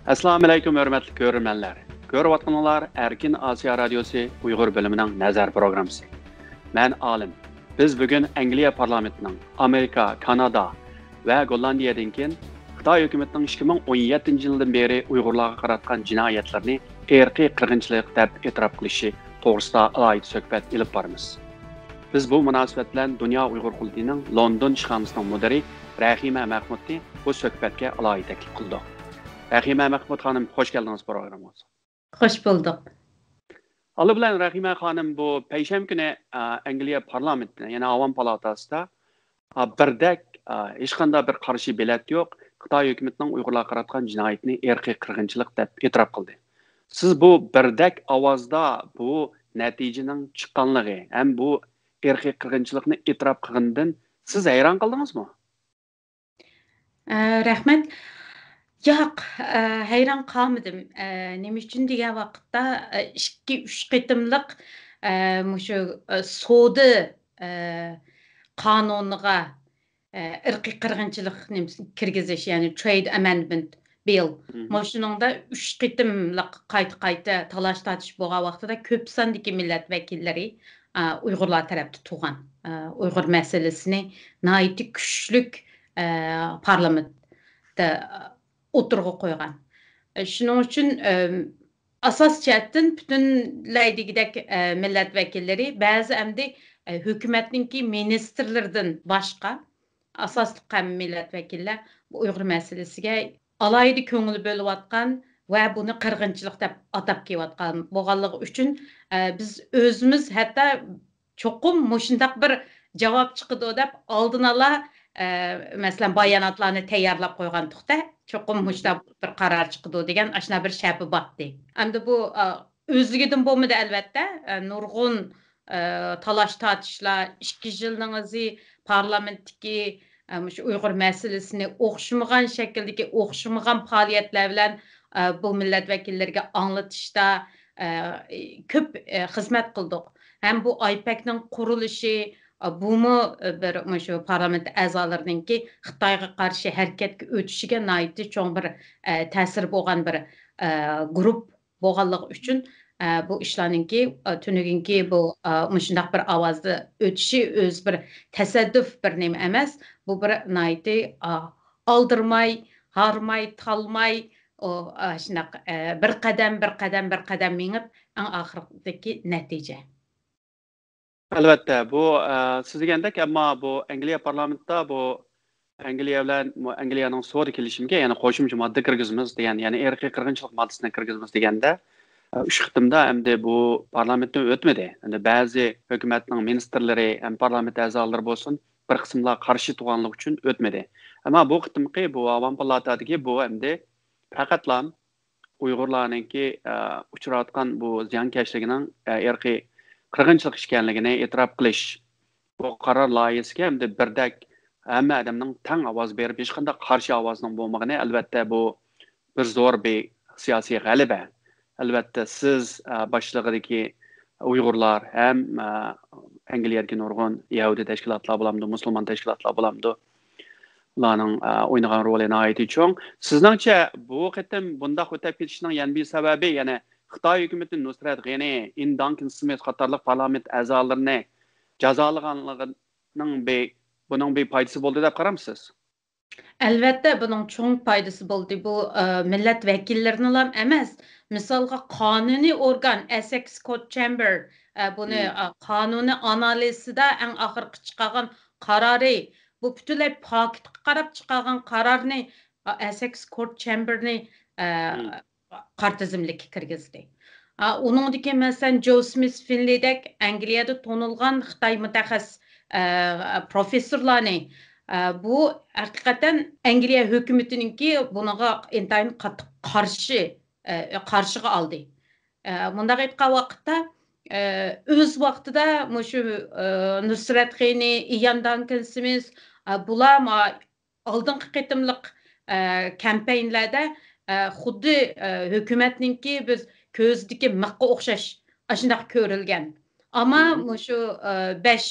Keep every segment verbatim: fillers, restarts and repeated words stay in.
ئەسسالامۇئەلەيكۇم، ھۆرمەتلىك كۆرۈرمەنلەر. كۆرۈۋاتقىنىڭلار ئەركىن ئاسىيا رادىيوسى ئۇيغۇر بۆلۈمىنىڭ نەزەر پروگراممىسى. مەن ئالىم. بىز بۈگۈن ئەنگلىيە پارلامېنتىنىڭ، ئامېرىكا، كانادا ۋە گوللاندىيەدىن كېيىن خىتاي ھۆكۈمىتىنىڭ ئىككى مىڭ ئون يەتتىنچى يىلدىن بېرى ئۇيغۇرلارغا قاراتقان جىنايەتلىرىنى ئىرقىي قىرغىنچىلىق دەپ ئېتىراپ قىلىشى توغرىسىدا ئالاھىدە سۆھبەت ئېلىپ بارىمىز. بىز بۇ مۇناسىۋەت بىلەن دۇنيا ئۇيغۇر قۇرۇلتىيىنىڭ لوندون ئىشخانىسىنىڭ مۇدىرى رەھىمە مەخمۇتنى بۇ سۆھبەتكە ئالاھىدە تەكلىپ قىلدۇق. رەھىمە مەخمۇت خانىم، خوش كەلدىڭىز پروگراممىمىزغا. خوش بولدۇق. ئالدى بىلەن رەھىمە خانىم، بۇ پەيشەنبە كۈنى، ئە، ئەنگلىيە پارلامېنتىدا، يەنى ئاۋام پالاتاسىدا، ئا، بىردەك، ئا، ھېچقانداق بىر قارشى بېلەت يوق، خىتاي ھۆكۈمىتىنىڭ ئۇيغۇرلارغا قاراتقان جىنايىتىنى ئىرقىي قىرغىنچىلىق دەپ ئېتىراپ قىلدى. سىز بۇ بىردەك ئاۋازدا بۇ نەتىجىنىڭ چىققانلىقى ھەم بۇ ئىرقىي قىرغىنچىلىقنى ئېتىراپ قىلغىنىدىن سىز ھەيران قالدىڭىزمۇ؟ ئە، رەھمەت. ياق، ئە، ھەيران قالمىدىم. ئە، نېمە ئۈچۈن دېگەن ۋاقىتتا، ئە، ئىككى، ئۈچ قېتىملىق، ئە، مۇشۇ، ئە، سودا، ئە، قانۇنىغا، ئە، ئىرقىي قىرغىنچىلىق نېمىسىنى كىرگۈزۈش، يەنى Trade Amendment Bill. مۇشۇنىڭدا ئۈچ قېتىملىق قايتا-قايتا تالاش-تارتىش بولغان ۋاقتىدا كۆپ ساندىكى مىللەت ۋەكىللىرى، ئە، ئۇيغۇرلار تەرەپتە تۇرغان، ئە، ئۇيغۇر مەسىلىسىنى ناھايىتى كۈچلۈك، ئە، پارلامېنتتا ئوتتۇرىغا قويغان. ئە، شۇنىڭ ئۈچۈن، ئە، ئاساسىي جەھەتتىن پۈتۈنلەي دېگۈدەك، ئە، مىللەت ۋەكىللىرى، بەزى ئەمدى، ئە، ھۆكۈمەتنىڭكى مىنىستىرلىرىدىن باشقا ئاساسلىق ھەممە مىللەت ۋەكىللەر بۇ ئۇيغۇر مەسىلىسىگە ئالاھىدە كۆڭۈل بۆلۈۋاتقان ۋە بۇنى قىرغىنچىلىق دەپ ئاتاپ كېلىۋاتقان بولغانلىقى ئۈچۈن، ئە، بىز ئۆزىمىز ھەتتا چوقۇم مۇشۇنداق بىر جاۋاب چىقىدۇ دەپ ئالدىن ئالا، ئە، مەسىلەن، باياناتلارنى تەييارلاپ قويغانتۇق-تە، چوقۇم مۇشۇنداق بىر قارار چىقىدۇ دېگەن ئاشۇنداق بىر شەپە باتتى. ئەمدى بۇ، ئە، ئۆزلۈكىدىن بولمىدى، ئەلۋەتتە. ئە، نۇرغۇن، ئە، تالاش-تارتىشلار، ئىككى يىلنىڭ ئىزى پارلامېنتتىكى، ئە، مۇشۇ ئۇيغۇر مەسىلىسىنى ئوخشىمىغان شەكىلدىكى، ئوخشىمىغان پائالىيەتلەر بىلەن، ئە، بۇ مىللەت ۋەكىللىرىگە ئاڭلىتىشتا، ئە، كۆپ، ئە، خىزمەت قىلدۇق. ھەم بۇ ئايپەكنىڭ قۇرۇلۇشى، ئە، بۇمۇ، ئە، بىر مۇشۇ پارلامېنت ئەزالىرىنىڭكى خىتايغا قارشى ھەرىكەتكە ئۆتۈشىگە ناھايىتى چوڭ بىر، ئە، تەسىرى بولغان بىر، ئە، گۇرۇپ بولغانلىقى ئۈچۈن، ئە، بۇ ئىشلارنىڭكى، ئە، تۈنۈگۈنكى بۇ، ئە، مۇشۇنداق بىر ئاۋازدا ئۆتۈشى ئۆزى بىر تەسادۇف بىر نېمە ئەمەس. بۇ بىر ناھايىتى، ئا، ئالدىرىماي، ھارماي، تالماي، ئۇ، ئا، شۇنداق، ئە، بىر قەدەم، بىر قەدەم، بىر قەدەم مېڭىپ، ئەڭ ئاخىرقىدىكى نەتىجە. ئەلۋەتتە، بۇ، ئە، سىز دېگەندەك، ئەمما بۇ ئەنگلىيە پارلامېنتتا بۇ ئەنگلىيە بىلەن، بۇ ئەنگلىيەنىڭ سودا كېلىشىمىگە يەنە قوشۇمچە ماددا كىرگۈزىمىز دېگەن، يەنى ئىرقىي قىرغىنچىلىق ماددىسىنى كىرگۈزىمىز دېگەندە، ئە، ئۈچ قېتىمدا ئەمدى بۇ پارلامېنتتىن ئۆتمىدى. ئەمدى بەزى ھۆكۈمەتنىڭ مىنىستىرلىرى ھەم پارلامېنت ئەزالىرى بولسۇن، بىر قىسىملار قارشى تۇرغانلىقى ئۈچۈن ئۆتمىدى. ئەمما بۇ قېتىمقى بۇ ئاۋام پالاتادىكى بۇ ئەمدى پەقەتلا ئۇيغۇرلارنىڭكى، ئە، ئۇچراۋاتقان بۇ زىيانكەشلىكىنىڭ، ئە، ئىرقىي قىرغىنچىلىق ئىكەنلىكىنى ئېتىراپ قىلىش. بۇ قارار لايىھىسىگە ئەمدى بىردەك ھەممە ئادەمنىڭ تەڭ ئاۋاز بېرىپ، ھېچقانداق قارشى ئاۋازنىڭ بولمىغىنى، ئەلۋەتتە، بۇ بىر زور بىر سىياسىي غەلىبە. ئەلۋەتتە، سىز، ئە، باشچىلىقىدىكى ئۇيغۇرلار ھەم، ئە، ئەنگلىيەدىكى نۇرغۇن يەھۇدىي تەشكىلاتلار بولامدۇ، مۇسۇلمان تەشكىلاتلار بولامدۇ، ئۇلارنىڭ، ئە، ئوينىغان رولى ناھايىتى چوڭ. سىزنىڭچە، بۇ قېتىم بۇنداق ئۆتەپ كېتىشنىڭ يەنە بىر سەۋەبى، يەنى خىتاي ھۆكۈمىتى نۇسرەت غېنى، ئېن دانكىن سمىت قاتارلىق پارلامېنت ئەزالىرىنى جازالىغانلىقىنىڭ بىر، بۇنىڭ بىر پايدىسى بولدى دەپ قارامسىز؟ ئەلۋەتتە، بۇنىڭ چوڭ پايدىسى بولدى. بۇ، ئە، مىللەت ۋەكىللىرىنىلا ئەمەس، مىسالغا، قانۇنىي ئورگان، ئەسەكس كورت چامبېر، ئە، بۇنى، ئە، قانۇنىي ئانالىزدا ئەڭ ئاخىرقى چىقارغان قارارى، بۇ پۈتۈنلەي پاكىتقا قاراپ چىقارغان قارارنى، ئە، ئەسەكس كورت چامبېرنى، ئە، قارا تىزىملىككە كىرگۈزدى. ئە، ئۇنىڭدىن كېيىن، مەسىلەن، جوسمىت فىنلېيدەك ئەنگلىيەدە تونۇلغان خىتاي مۇتەخەسسىس، ئە، پروفېسسورلارنى، ئە، بۇ ھەقىقەتەن ئەنگلىيە ھۆكۈمىتىنىڭكى بۇنىڭغا ئىنتايىن قاتتىق قارشى، ئە، قارشىغا ئالدى. ئە، مۇنداق ئېيتقان ۋاقىتتا، ئە، ئۆز ۋاقتىدا مۇشۇ، ئە، نۇسرەت غېنى، ئىيان دانكىن سمىس، ئە، بۇلار ما-، ئالدىنقى قېتىملىق، ئە، كامپاينلاردا، ئە، خۇددى، ئە، ھۆكۈمەتنىڭكى بىر كۆزىدىكى مىخقا ئوخشاش ئاشۇنداق كۆرۈلگەن. ئەمما مۇشۇ، ئە، بەش،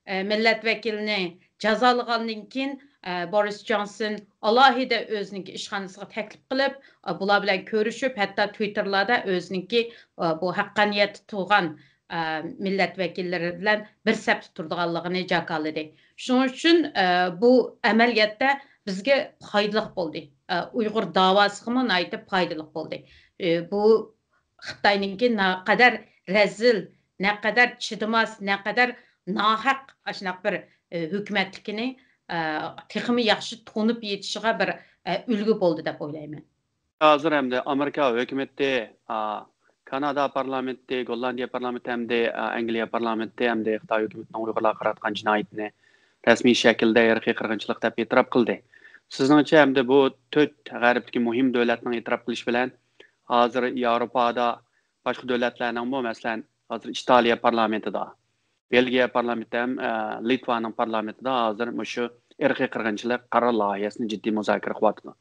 ئە، مىللەت ۋەكىلىنى جازالىغاندىن كېيىن، ئە، بورىس جونسون ئالاھىدە ئۆزىنىڭكى ئىشخانىسىغا تەكلىپ قىلىپ، ئە، بۇلار بىلەن كۆرۈشۈپ، ھەتتا تىۋىتتېرلاردا ئۆزىنىڭكى، ئە، بۇ ھەققانىيەتتە تۇرغان، ئە، مىللەت ۋەكىللىرى بىلەن بىر سەپتە تۇرىدىغانلىقىنى جاكارلىدى. شۇنىڭ ئۈچۈن، ئە، بۇ ئەمەلىيەتتە بىزگە پايدىلىق بولدى. ئە، ئۇيغۇر داۋاسىغىمۇ ناھايىتى پايدىلىق بولدى. ئە، بۇ خىتاينىڭكى نەقەدەر رەزىل، نەقەدەر چىدىماس، نەقەدەر ناھەق ئاشۇنداق بىر، ئە، ھۆكۈمەتلىكىنى، ئە، تېخىمۇ ياخشى تونۇپ يېتىشىغا بىر، ئە، ئۈلگە بولدى دەپ ئويلايمەن. ھازىر ئەمدى ئامېرىكا ھۆكۈمىتى، ئا، كانادا پارلامېنتى، گوللاندىيە پارلامېنتى ھەمدە، ئا، ئەنگلىيە پارلامېنتى ھەمدە خىتاي ھۆكۈمىتىنىڭ ئۇيغۇرلارغا قاراتقان جىنايىتىنى رەسمىي شەكىلدە ئىرقىي قىرغىنچىلىق دەپ ئېتىراپ قىلدى. سىزنىڭچە ئەمدى بۇ تۆت غەربتىكى مۇھىم دۆلەتنىڭ ئېتىراپ قىلىشى بىلەن ھازىر ياۋروپادا باشقا دۆلەتلەرنىڭمۇ، مەسىلەن، ھازىر ئىتالىيە پارلامېنتىدا، بېلگىيە پارلامېنتى ھەم، ئە، لىتۋانىڭ پارلامېنتىدا ھازىر مۇشۇ ئىرقىي قىرغىنچىلىق قارار لايىھەسىنى جىددىي مۇزاكىرە قىلىۋاتىدۇ.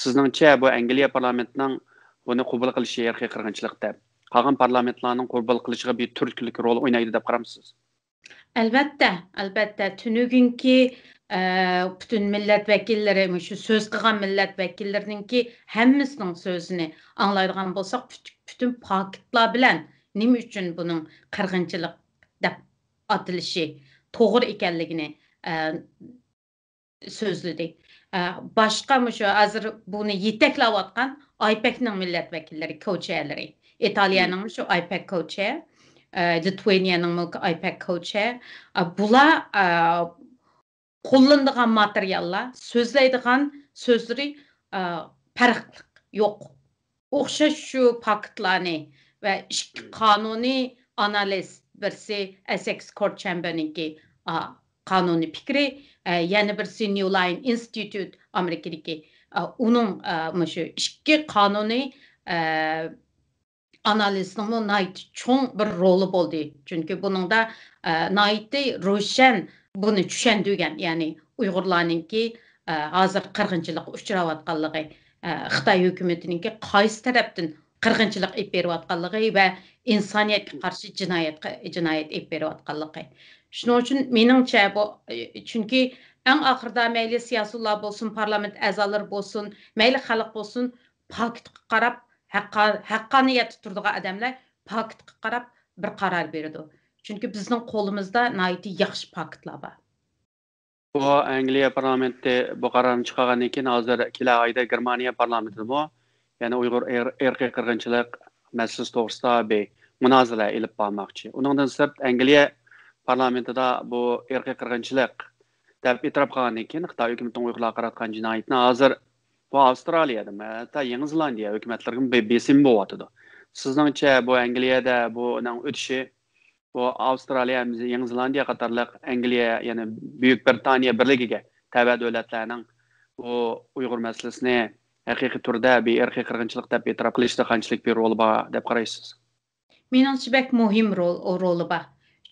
سىزنىڭچە بۇ ئەنگلىيە پارلامېنتىنىڭ بۇنى قوبۇل قىلىشى ئىرقىي قىرغىنچىلىق دەپ، قالغان پارلامېنتلارنىڭ قوبۇل قىلىشىغا بىر تۈرتكىلىك رول ئوينايدۇ دەپ قارامسىز؟ ئەلۋەتتە، ئەلۋەتتە. تۈنۈگۈنكى، ئە، پۈتۈن مىللەت ۋەكىللىرى، مۇشۇ سۆز قىلغان مىللەت ۋەكىللىرىنىڭكى ھەممىسىنىڭ سۆزىنى ئاڭلايدىغان بولساق، پۈت-، پۈتۈن پاكىتلار بىلەن نېمە ئۈچۈن بۇنىڭ قىرغىنچىلىق دەپ ئاتىلىشى توغرا ئىكەنلىكىنى، ئە، سۆزلىدى. ئە، باشقا مۇشۇ ھازىر بۇنى يېتەكلەۋاتقان ئايپەكنىڭ مىللەت ۋەكىللىرى، كوچېرلىرى. ئىتالىيەنىڭمۇ شۇ ئايپەك كوچېر، ئە، لىتۋېنىيەنىڭمۇ ئايپەك كوچېر. ئە، بۇلار، ئە، قوللىنىدىغان ماتېرىياللار، سۆزلەيدىغان سۆزلىرى، ئە، پەرقلىق، يوق. ئوخشاش شۇ پاكىتلارنى ۋە ئىككى قانۇنىي ئانالىز، بىرسى ئەسسەكس كورت چامبېرنىڭكى، ئا، قانۇنىي پىكرى، ئە، يەنە بىرسى نيۇ لاين ئىنستىتۇت ئامېرىكىدىكى، ئە، ئۇنىڭ، ئە، مۇشۇ ئىككى قانۇنىي، ئە، ئانالىزنىڭمۇ ناھايىتى چوڭ بىر رولى بولدى. چۈنكى بۇنىڭدا، ئە، ناھايىتى روشەن بۇنى چۈشەندۈرگەن، يەنى ئۇيغۇرلارنىڭكى، ئە، ھازىر قىرغىنچىلىققا ئۇچراۋاتقانلىقى، ئە، خىتاي ھۆكۈمىتىنىڭكى قايسى تەرەپتىن قىرغىنچىلىق ئېلىپ بېرىۋاتقانلىقى ۋە ئىنسانىيەتكە قارشى جىنايەتكە، جىنايەت ئېلىپ بېرىۋاتقانلىقى. شۇنىڭ ئۈچۈن مېنىڭچە بۇ، ئە، چۈنكى ئەڭ ئاخىرىدا مەيلى سىياسىيونلار بولسۇن، پارلامېنت ئەزالىرى بولسۇن، مەيلى خەلق بولسۇن، پاكىتقا قاراپ، ھەققا-، ھەققانىيەتتە تۇرىدىغان ئادەملەر پاكىتقا قاراپ بىر قارار بېرىدۇ. چۈنكى بىزنىڭ قولىمىزدا ناھايىتى ياخشى پاكىتلار بار. بۇ ئەنگلىيە پارلامېنتى بۇ قارارنى چىقارغاندىن كېيىن، ھازىر كېلەر ئايدا گېرمانىيە پارلامېنتىدىمۇ يەنە ئۇيغۇر ئىر-، ئىرقىي قىرغىنچىلىق مەسىلىسى توغرىسىدا بىر مۇنازىرە ئېلىپ بارماقچى. ئۇنىڭدىن سىرت، ئەنگلىيە پارلامېنتىدا بۇ ئىرقىي قىرغىنچىلىق دەپ ئېتىراپ قىلغاندىن كېيىن، خىتاي ھۆكۈمىتىنىڭ ئۇيغۇرلارغا قاراتقان جىنايىتىنى ھازىر بۇ ئاۋسترالىيەدىمۇ، ھەتتا يېڭى زېلاندىيە ھۆكۈمەتلىرىگىمۇ بې-، بېسىم بولۇۋاتىدۇ. سىزنىڭچە بۇ ئەنگلىيەدە بۇنىڭ ئۆتۈشى، بۇ ئاۋسترالىيە، يېڭى زېلاندىيە قاتارلىق ئەنگلىيە، يەنى بۈيۈك بىرىتانىيە بىرلىكىگە تەۋە دۆلەتلەرنىڭ بۇ ئۇيغۇر مەسىلىسىنى ھەقىقىي تۈردە بىر ئىرقىي قىرغىنچىلىق دەپ ئېتىراپ قىلىشتا قانچىلىك بىر رولى بار دەپ قارايسىز؟ مېنىڭچە بەك مۇھىم رول، رولى بار.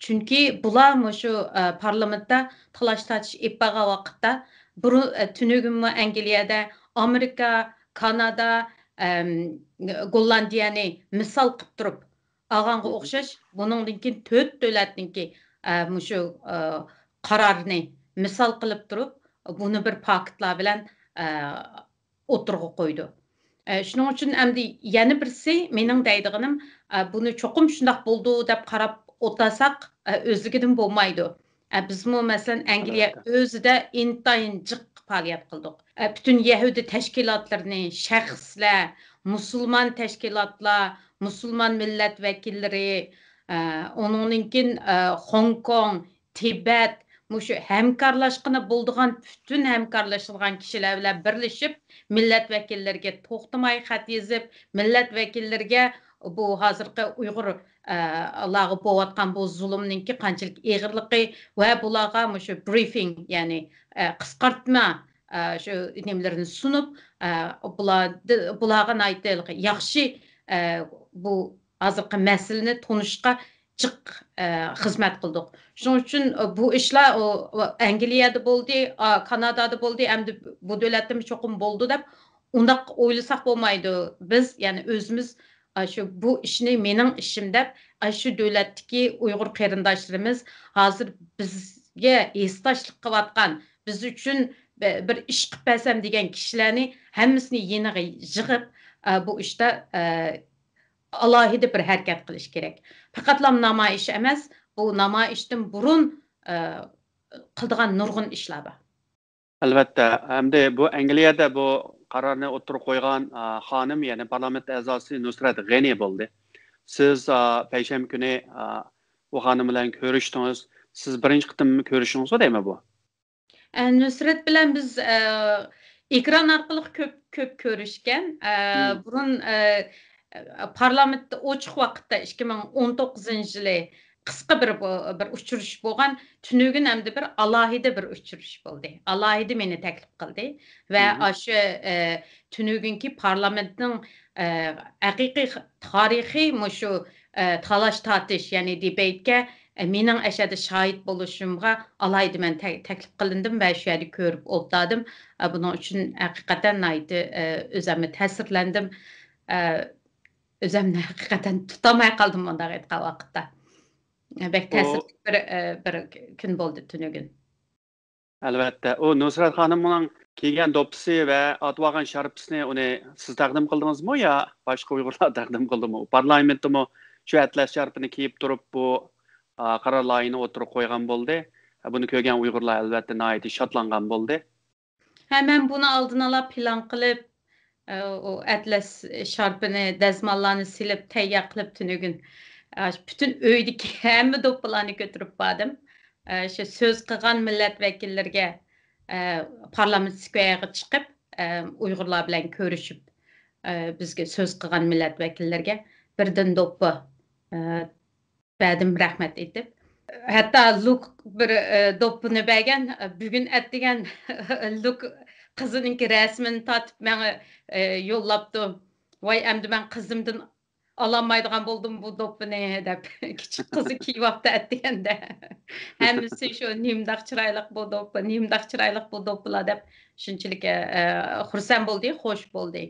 چۈنكى بۇلار مۇشۇ، ئە، پارلامېنتتا تالاش-تارتىش ئېلىپ بارغان ۋاقىتتا، بۇرۇن، ئە، تۈنۈگۈنمۇ ئەنگلىيەدە ئامېرىكا، كانادا، ئەم، گوللاندىيەنى مىسال قىلىپ تۇرۇپ ئالغانغا ئوخشاش، بۇنىڭدىن كېيىن تۆت دۆلەتنىڭكى، ئە، مۇشۇ، ئە، قارارنى مىسال قىلىپ تۇرۇپ، بۇنى بىر پاكىتلار بىلەن، ئە، ئوتتۇرىغا قويىدۇ. ئە، شۇنىڭ ئۈچۈن ئەمدى يەنە بىرسى مېنىڭ دەيدىغىنىم، ئە، بۇنى چوقۇم شۇنداق بولىدۇ دەپ قاراپ ئولتۇرساق، ئە، ئۆزلۈكىدىن بولمايدۇ. ئە، بىزمۇ مەسىلەن ئەنگلىيە ئۆزىدە ئىنتايىن جىق پائالىيەت قىلدۇق. ئە، پۈتۈن يەھۇدىي تەشكىلاتلىرىنى، شەخسلەر، مۇسۇلمان تەشكىلاتلار، مۇسۇلمان مىللەت ۋەكىللىرى، ئە، ئۇنىڭدىن كېيىن، ئە، خوڭكوڭ، تىبەت، مۇشۇ ھەمكارلاشقىلى بولىدىغان، پۈتۈن ھەمكارلىشىدىغان كىشىلەر بىلەن بىرلىشىپ، مىللەت ۋەكىللىرىگە توختىماي خەت يېزىپ، مىللەت ۋەكىللىرىگە بۇ ھازىرقى ئۇيغۇر، ئە، لارغا بولۇۋاتقان بۇ زۇلۇمنىڭكى قانچىلىك ئېغىرلىقى ۋە بۇلارغا مۇشۇ برىفىڭ، يەنى، ئە، قىسقارتما، ئە، شۇ نېمىلىرىنى سۇنۇپ، ئە، بۇلار، بۇلارغا ناھايىتى ياخشى، ئە، بۇ ھازىرقى مەسىلىنى تونۇشقا جىق، ئە، خىزمەت قىلدۇق. شۇنىڭ ئۈچۈن، ئە، بۇ ئىشلار، ئۇ، ئۇ ئەنگلىيەدە بولدى، ئا، كانادادا بولدى، ئەمدى بۇ دۆلەتتىمۇ چوقۇم بولىدۇ دەپ ئۇنداق ئويلىساق بولمايدۇ. بىز يەنى ئۆزىمىز، ئا، شۇ بۇ ئىشنى مېنىڭ ئىشىم دەپ، ئا، شۇ دۆلەتتىكى ئۇيغۇر قېرىنداشلىرىمىز ھازىر بىزگە ھېسداشلىق قىلىۋاتقان، بىز ئۈچۈن، بىر ئىش قىلىپ بەرسەم دېگەن كىشىلەرنى ھەممىسىنى يېنىغا يىغىپ، ئە، بۇ ئىشتا، ئە، ئالاھىدە بىر ھەرىكەت قىلىش كېرەك. پەقەتلا نامايىش ئەمەس، بۇ نامايىشتىن بۇرۇن، ئە، قىلىدىغان نۇرغۇن ئىشلار بار. ئەلۋەتتە، ئەمدى بۇ ئەنگلىيەدە بۇ قارارنى ئوتتۇرىغا قويغان، ئا، خانىم، يەنى پارلامېنت ئەزاسى نۇسرەت غېنى بولدى. سىز، ئا، پەيشەنبە كۈنى، ئا، ئۇ خانىم بىلەن كۆرۈشتىڭىز. سىز بىرىنچى قېتىم كۆرۈشۈڭىزغۇ دەيمەن بۇ؟ ئە، نۇسرەت بىلەن بىز، ئە، ئېكران ئارقىلىق كۆپ، كۆپ كۆرۈشكەن. ئە، مم. بۇرۇن، ئە، پارلامېنتتا ئوچۇق ۋاقىتتا ئىككى مىڭ ئون توققۇزىنچى يىلى قىسقا بىر بو-، بىر ئۇچرىشىش بولغان. تۈنۈگۈن ئەمدى بىر ئالاھىدە بىر ئۇچرىشىش بولدى. ئالاھىدە مېنى تەكلىپ قىلدى. ۋە مم. ئاشۇ، ئە، تۈنۈگۈنكى پارلامېنتنىڭ، ئە، ھەقىقىي تارىخىي مۇشۇ، ئە، تالاش تارتىش، يەنى دېبېيتكە، ئە، مېنىڭ ئەشەدە شاھىت بولۇشۇمغا ئالاھىدە مەن تە-، تەكلىپ قىلىندىم ۋە شۇ يەردە كۆرۈپ ئولتۇردۇم. ئە، بۇنىڭ ئۈچۈن ھەقىقەتەن ناھايىتى، ئە، ئۆزەممۇ تەسىرلەندىم. ئە، ئۆزەمنى ھەقىقەتەن تۇتالماي قالدىم مۇنداق ئېيتقان ۋاقىتتا. ئە، بەك ئۇ تەسىرلىك بىر، ئە، بىر كۈن بولدى تۈنۈگۈن. ئەلۋەتتە، ئۇ نۇسرەت خانىمنىڭ كىيگەن دوپپىسى ۋە ئاتىۋالغان شارپىسىنى ئۇنى سىز تەقدىم قىلدىڭىزمۇ يا باشقا ئۇيغۇرلار تەقدىم قىلدىمۇ؟ پارلامېنتتىمۇ شۇ ئەتلەس شارپىنى كىيىپ تۇرۇپ بۇ، ئا، قارار لايىھىنى ئوتتۇرىغا قويغان بولدى. بۇنى كۆرگەن ئۇيغۇرلار ئەلۋەتتە ناھايىتى شادلانغان بولدى. ھە، مەن بۇنى ئالدىنلا پىلان قىلىپ، ئە، ئۇ ئەتلەس شارپىنى، دەزماللارنى سېلىپ، تەييار قىلىپ تۈنۈگۈن، ئە، پۈتۈن ئۆيدىكى ھەممە دوپپىلارنى كۆتۈرۈپ باردىم. ئە، شۇ سۆز قىلغان مىللەت ۋەكىللىرىگە، ئە، پارلامېنت سكۋېرىغا چىقىپ، ئە، ئۇيغۇرلار بىلەن كۆرۈشۈپ، ئە، بىزگە سۆز قىلغان مىللەت ۋەكىللىرىگە بىردىن دوپپا، ئە، بەردىم رەھمەت ئېيتىپ. ھەتتا لۇك بىر، ئە، دوپپىنى بەرگەن، ئە، بۈگۈن ئەتىگەن لۇك قىزىنىڭكى رەسىمىنى تارتىپ ماڭا، ئە، يوللاپتۇ. ۋاي، ئەمدى مەن قىزىمدىن ئالالمايدىغان بولدۇم بۇ دوپپىنى دەپ. كىچىك قىزى كىيىۋاپتۇ ئەتىگەندە. ھەممىسى شۇ نېمىنداق چىرايلىق بۇ دوپپا، نېمىنداق چىرايلىق بۇ دوپپىلار دەپ شۇنچىلىك، ئە، خۇرسەن بولدى، خوش بولدى.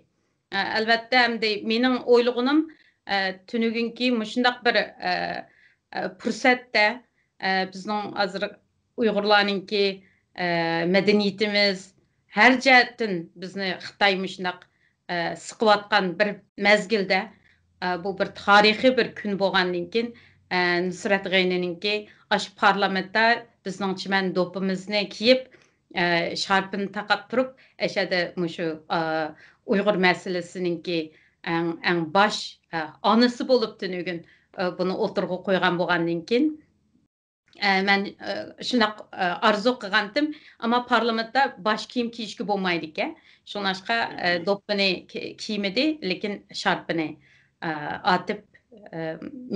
ئە، ئەلۋەتتە، ئەمدى مېنىڭ ئويلىغىنىم، ئە، تۈنۈگۈنكى مۇشۇنداق بىر، ئە، ئە، پۇرسەتتە، ئە، بىزنىڭ ھازىر ئۇيغۇرلارنىڭكى، ئە، مەدەنىيىتىمىز، ھەر جەھەتتىن بىزنى خىتاي مۇشۇنداق، ئە، سىقىۋاتقان بىر مەزگىلدە، ئە، بۇ بىر تارىخىي بىر كۈن بولغاندىن كېيىن، ئە، نۇسرەت غېنىنىڭكى ئاشۇ پارلامېنتتا بىزنىڭ چىمەن دوپپىمىزنى كىيىپ، ئە، شارپىنى تاقاپ تۇرۇپ، ئەشەدە مۇشۇ، ئە، ئۇيغۇر مەسىلىسىنىڭكى ئەڭ، ئەڭ باش، ئە، ئانىسى بولۇپ تۈنۈگۈن، ئە، بۇنى ئوتتۇرىغا قويغان بولغاندىن كېيىن، ئە، مەن، ئە، شۇنداق، ئە، ئارزۇ قىلغانتىم، ئەمما پارلامېنتتا باش كىيىم كىيىشكە بولمايدىكەن. شۇڭلاشقا، ئە، دوپپىنى كى-، كىيمىدى، لېكىن شارپىنى، ئە، ئاتىپ، ئە،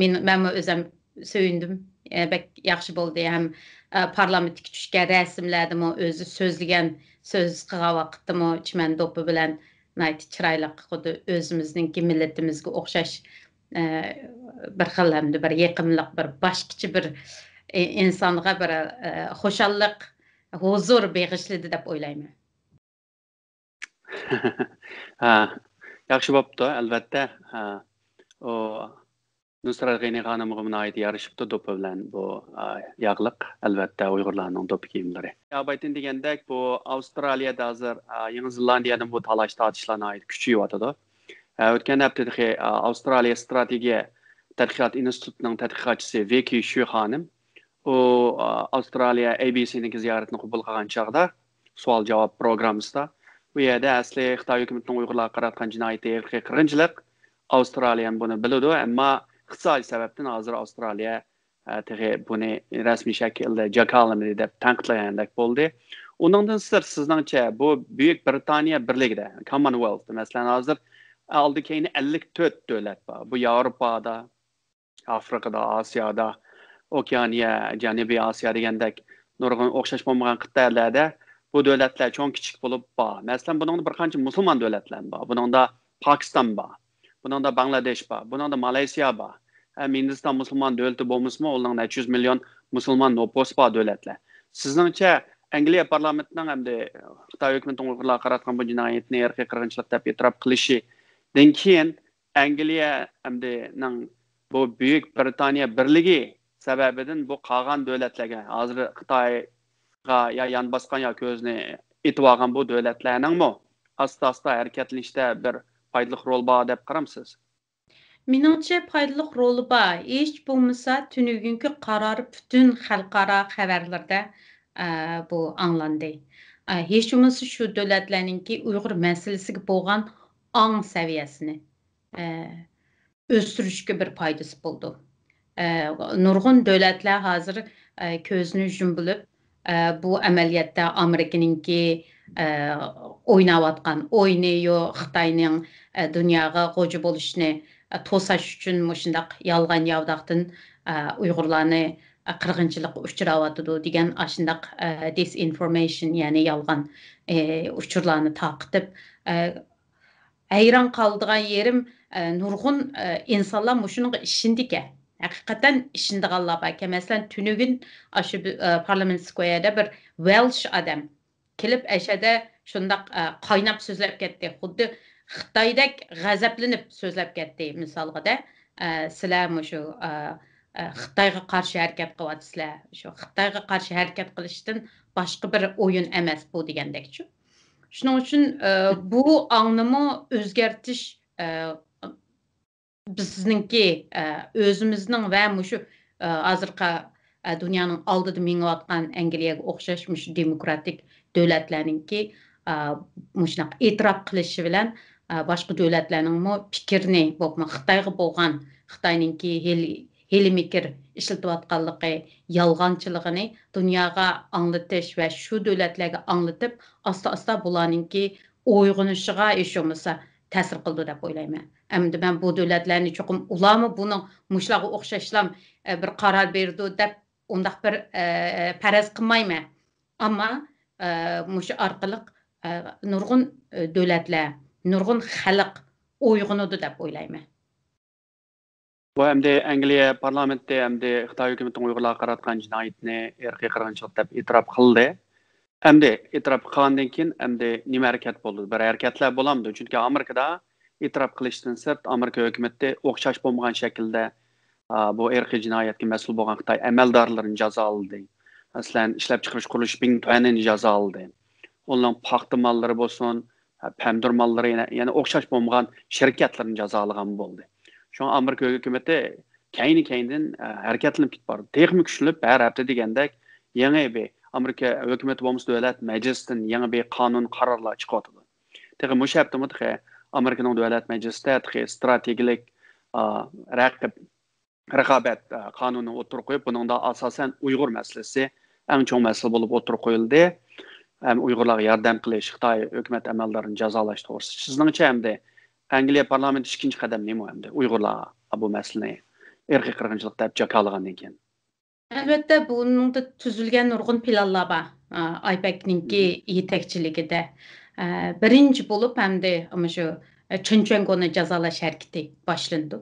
مېن-، مەنمۇ ئۆزۈم سۆيۈندۈم. ئە، بەك ياخشى بولدى. ھەم، ئە، پارلامېنتتىكى چۈشكەن رەسىملەردىمۇ ئۆزى سۆزلىگەن، سۆز قىلغان ۋاقىتتىمۇ چىمەن دوپپا بىلەن ناھايىتى چىرايلىق، خۇددى ئۆزىمىزنىڭكى مىللىتىمىزگە ئوخشاش، ئە، بىر خىل ھەمدە بىر يېقىملىق، بىر باشقىچە بىر، ئى-، ئىنسانغا بىر، ئە، خۇشاللىق، ھۇزۇر بېغىشلىدى دەپ ئويلايمەن. ھە، ياخشى بوپتۇ، ئەلۋەتتە. ھە، ئۇ نۇسرەت غېنى خانىمغىمۇ ناھايىتى يارىشىپتۇ، دوپپا بىلەن بۇ، ئا، ياغلىق، ئەلۋەتتە، ئۇيغۇرلارنىڭ دوپپا كىيىملىرى. يا بايتىن دېگەندەك، بۇ ئاۋسترالىيەدە ھازىر، ئا، يېڭى زېلاندىيەدىمۇ بۇ تالاش تارتىشلار ناھايىتى كۈچىيىۋاتىدۇ. ئا، ئۆتكەن ھەپتىدە تېخى، ئا، ئاۋسترالىيە ستراتېگىيە تەتقىقات ئىنستىتۇتىنىڭ تەتقىقاتچىسى ۋېكى شۈ خانىم، ئۇ، ئا، ئاۋسترالىيە ئەي بى سىنىڭكى زىيارىتىنى قوبۇل قىلغان چاغدا، سوئال-جاۋاب پروگراممىسىدا. بۇ يەردە ئەسلى خىتاي ھۆكۈمىتىنىڭ ئۇيغۇرلارغا قاراتقان جىنايىتى ئىرقىي قىرغىنچىلىق، ئاۋسترالىيەمۇ بۇنى بىلىدۇ، ئەمما ئىقتىسادىي سەۋەبتىن ھازىر ئاۋسترالىيە، ئە، تېخى بۇنى رەسمىي شەكىلدە جاكارلىمىدى دەپ تەنقىدلىگەندەك بولدى. ئۇنىڭدىن سىرت، سىزنىڭچە بۇ بۈيۈك بىرىتانىيە بىرلىكىدە، كاممونۋېلت، مەسىلەن، ھازىر ئالدى كەينى ئەللىك تۆت دۆلەت بار. بۇ ياۋروپادا، ئافرىقىدا، ئاسىيادا، ئوكېئانىيە، جەنۇبىي ئاسىيا دېگەندەك نۇرغۇن ئوخشاش بولمىغان قىتئەلەردە بۇ دۆلەتلەر چوڭ كىچىك بولۇپ بار. مەسىلەن، بۇنىڭدا بىر قانچە مۇسۇلمان دۆلەتلەر بار. بۇنىڭدا پاكىستان بار، بۇنىڭدا باڭلادېش بار، بۇنىڭدا مالايسىيا بار. ھەم ھىندىستان مۇسۇلمان دۆلىتى بولمىسىمۇ، ئۇنىڭ نەچچە يۈز مىليون مۇسۇلمان نوپۇسى بار دۆلەتلەر. سىزنىڭچە، ئەنگلىيە پارلامېنتىنىڭ ئەمدى خىتاي ھۆكۈمىتىنىڭ ئۇيغۇرلارغا قاراتقان بۇ جىنايىتىنى ئىرقىي قىرغىنچىلىق دەپ ئېتىراپ قىلىشىدىن كېيىن، ئەنگلىيە ئەمدىنىڭ بۇ بۈيۈك بىرىتانىيە بىرلىكى سەۋەبىدىن بۇ قالغان دۆلەتلەرگە، ھازىر خىتايغا يا يان باسقان يا كۆزىنى كېتىۋالغان بۇ دۆلەتلەرنىڭمۇ ئاستا-ئاستا ھەرىكەتلىنىشتە بىر پايدىلىق رول بار دەپ قارامسىز؟ مېنىڭچە، پايدىلىق رولى بار. ھېچ بولمىسا، تۈنۈگۈنكى قارار پۈتۈن خەلقئارا خەۋەرلىرىدە، ئە، بۇ ئاڭلاندى. ئە، ھېچ بولمىسا، شۇ دۆلەتلەرنىڭكى ئۇيغۇر مەسىلىسىگە بولغان ئاڭ سەۋىيەسىنى، ئە، ئۆستۈرۈشكە بىر پايدىسى بولىدۇ. ئە، نۇرغۇن دۆلەتلەر ھازىر، ئە، كۆزىنى يۇمۇپ، ئە، بۇ ئەمەلىيەتتە ئامېرىكىنىڭكى، ئە، ئويناۋاتقان ئويۇنى يو، خىتاينىڭ، ئە، دۇنياغا غوجا بولۇشىنى، ئە، توساش ئۈچۈن مۇشۇنداق يالغان ياۋىداقتىن، ئە، ئۇيغۇرلارنى، ئە، قىرغىنچىلىققا ئۇچراۋاتىدۇ دېگەن ئاشۇنداق، ئە، دىسئىنفورمېيشن، يەنى يالغان، ئە، ئۇچۇرلارنى تارقىتىپ، ئە، ھەيران قالىدىغان يېرىم، ئە، نۇرغۇن، ئە، ئىنسانلار مۇشۇنىڭغا ئىشىنىدىكەن. ھەقىقەتەن ئىشىنىدىغانلار باركەن. مەسىلەن، تۈنۈگۈن ئاشۇ بى-، ئە، پارلامېنت سكويەردە بىر ۋېلش ئادەم كېلىپ، ئەشەدە شۇنداق، ئە، قايناپ سۆزلەپ كەتتى. خۇددى خىتايدەك غەزەپلىنىپ سۆزلەپ كەتتى. مىسالغا دە، ئە، سىلەر مۇشۇ، ئە، ئە، خىتايغا قارشى ھەرىكەت قىلىۋاتىسىلەر. شۇ خىتايغا قارشى ھەرىكەت قىلىشتىن باشقا بىر ئويۇن ئەمەس بۇ دېگەندەكچۇ. شۇنىڭ ئۈچۈن، ئە، بۇ ئاڭنىمۇ ئۆزگەرتىش، ئە، بىزنىڭكى، ئە، ئۆزىمىزنىڭ ۋە مۇشۇ، ئە، ھازىرقى، ئە، دۇنيانىڭ ئالدىدا مېڭىۋاتقان ئەنگلىيەگە ئوخشاش مۇشۇ دېموكراتىك دۆلەتلەرنىڭكى، ئە، مۇشۇنداق ئېتىراپ قىلىشى بىلەن، ئە، باشقا دۆلەتلەرنىڭمۇ پىكرىنى، بولۇپمۇ خىتايغا بولغان، خىتاينىڭكى ھېلى، ھېلى مىكىر ئىشلىتىۋاتقانلىقى، يالغانچىلىقىنى دۇنياغا ئاڭلىتىش ۋە شۇ دۆلەتلەرگە ئاڭلىتىپ، ئاستا-ئاستا بۇلارنىڭكى ئويغىنىشىغا ھېچ بولمىسا تەسىر قىلىدۇ دەپ ئويلايمەن. ئەمدى مەن بۇ دۆلەتلەرنى چوقۇم ئۇلارمۇ بۇنىڭ مۇشۇلارغا ئوخشاشلام، ئە، بىر قارار بېرىدۇ دەپ ئۇنداق بىر، ئە، پەرەز قىلمايمەن. ئەمما، ئە، مۇشۇ ئارقىلىق، ئە، نۇرغۇن، ئە، دۆلەتلەر، نۇرغۇن خەلق ئويغىنىدۇ دەپ ئويلايمەن. بۇ ئەمدى ئەنگلىيە پارلامېنتى ئەمدى خىتاي ھۆكۈمىتىنىڭ ئۇيغۇرلارغا قاراتقان جىنايىتىنى ئىرقىي قىرغىنچىلىق دەپ ئېتىراپ قىلدى. ئەمدى ئېتىراپ قىلغاندىن كېيىن ئەمدى نېمە ھەرىكەت بولىدۇ؟ بىر ھەرىكەتلەر بولامدۇ؟ چۈنكى ئامېرىكىدا ئېتىراپ قىلىشتىن سىرت، ئامېرىكا ھۆكۈمىتى ئوخشاش بولمىغان شەكىلدە، ئا، بۇ ئىرقىي جىنايەتكە مەسئۇل بولغان خىتاي ئەمەلدارلىرىنى جازالىدى. مەسىلەن، ئىشلەپچىقىرىش قۇرۇلۇشى بىڭتۈەنىنى جازالىدى. ئۇنىڭ پاختا ماللىرى بولسۇن، پەمىدۇر ماللىرى يەنە، يەنە ئوخشاش بولمىغان شىركەتلىرىنى جازالىغان بولدى. شۇڭا ئامېرىكا ھۆكۈمىتى كەينى-كەينىدىن، ئە، ھەرىكەتلىنىپ كېتىپ بارىدۇ. تېخىمۇ كۈچلىنىپ، ھەر ھەپتە دېگەندەك يېڭى بىر ئامېرىكا ھۆكۈمىتى بولمىسا دۆلەت مەجلىسىدىن يېڭى بىر قانۇن قارارلار چىقىۋاتىدۇ. تېخى مۇشۇ ھەپتىمۇ تېخى ئامېرىكىنىڭ دۆلەت مەجلىسىدە تېخى ئىستراتېگىيەلىك، ئا، رەقىب رىقابەت، ئە، قانۇنىنى ئوتتۇرىغا قويۇپ، بۇنىڭدا ئاساسەن ئۇيغۇر مەسىلىسى ئەڭ چوڭ مەسىلە بولۇپ ئوتتۇرىغا قويۇلدى. ھەم ئۇيغۇرلارغا ياردەم قىلىش، خىتاي ھۆكۈمەت ئەمەلدارىنى جازالاش توغرىسىدا. سىزنىڭچە ئەمدى ئەنگلىيە پارلامېنتى ئىككىنچى قەدەم نېمە ئەمدى ئۇيغۇرلارغا بۇ مەسىلىنى ئىرقىي قىرغىنچىلىق دەپ جاكارلىغاندىن كېيىن؟ ئەلۋەتتە، بۇنىڭدا تۈزۈلگەن نۇرغۇن پىلانلار بار. ئا، ئايپەكنىڭكى يېتەكچىلىكىدە، ئە، بىرىنچى بولۇپ ئەمدى مۇشۇ، ئە، چېن چۈەنگونى جازالاش ھەرىكىتى باشلىنىدۇ.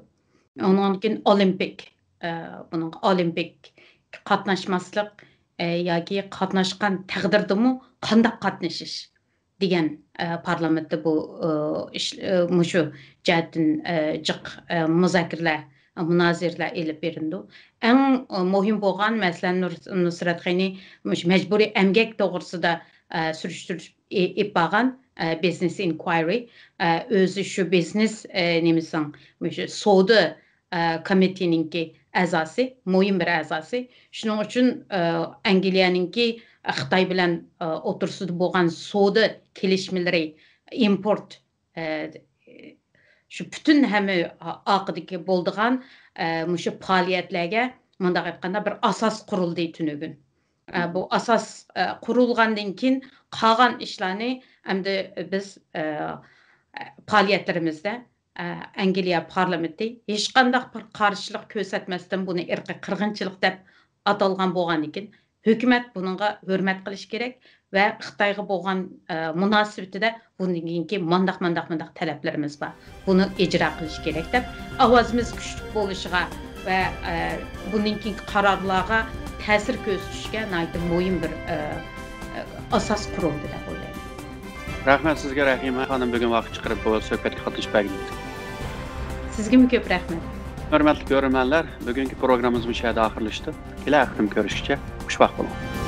ئۇنىڭدىن كېيىن ئولىمپىك، ئە، بۇنىڭغا ئولىمپىك قاتناشماسلىق، ئە، ياكى قاتناشقان تەقدىردىمۇ قانداق قاتنىشىش دېگەن، ئە، پارلامېنتتا بۇ، ئە، ئىش، ئە، مۇشۇ جەھەتتىن، ئە، جىق، ئە، مۇزاكىرىلەر، مۇنازىرىلەر ئېلىپ بېرىلىدۇ. ئەڭ، ئە، مۇھىم بولغان، مەسىلەن، نۇر-، نۇسرەت غېنى مۇشۇ مەجبۇرىي ئەمگەك توغرىسىدا، ئە، سۈرۈشتۈرۈش ئېلىپ بارغان، ئە، بىزنېس ئىنكۋايرى، ئە، ئۆزى شۇ بىزنېس، ئە، نېمىسىڭ، مۇشۇ سودا، ئە، كومىتېتىنىڭكى ئەزاسى، مۇھىم بىر ئەزاسى. شۇنىڭ ئۈچۈن، ئە، ئەنگلىيەنىڭكى خىتاي بىلەن، ئە، ئوتتۇرىسىدا بولغان سودا كېلىشمىلىرى، ئىمپورت، ئە، شۇ پۈتۈن ھەممە ئارقىدىكى بولىدىغان، ئە، مۇشۇ پائالىيەتلەرگە مۇنداق ئېيتقاندا بىر ئاساس قۇرۇلدى تۈنۈگۈن. ئە، بۇ ئاساس، ئە، قۇرۇلغاندىن كېيىن قالغان ئىشلارنى ئەمدى بىز، ئە، پائالىيەتلىرىمىزدە، ئە، ئەنگلىيە پارلامېنتى ھېچقانداق بىر قارشىلىق كۆرسەتمەستىن بۇنى ئىرقىي قىرغىنچىلىق دەپ ئاتالغان بولغاندىكىن، ھۆكۈمەت بۇنىڭغا ھۆرمەت قىلىشى كېرەك ۋە خىتايغا بولغان، ئە، مۇناسىۋىتىدە بۇندىن كېيىنكى مانداق، مانداق، مانداق تەلەپلىرىمىز بار. بۇنى ئىجرا قىلىش كېرەك دەپ، ئاۋازىمىز كۈچلۈك بولۇشىغا ۋە، ئە، بۇندىن كېيىنكى قارارلارغا تەسىر كۆرسىتىشكە ناھايىتى مۇھىم بىر، ئە، ئە، ئاساس قۇرۇلدى دەپ ئويلايمەن. رەھمەت سىزگە، رەھىمە خانىم، بۈگۈن ۋاقىت چىقىرىپ بۇ سۆھبەتكە قاتنىشىپ بەرگىنىڭىز ئۈچۈن. سىزگىمۇ كۆپ رەھمەت. ھۆرمەتلىك كۆرۈرمەنلەر، بۈگۈنكى پروگراممىمىز مۇشۇ يەردە ئاخىرلىشتى. كېلەر قېتىم كۆرۈشكىچە خۇش ۋاقىت بولۇڭ.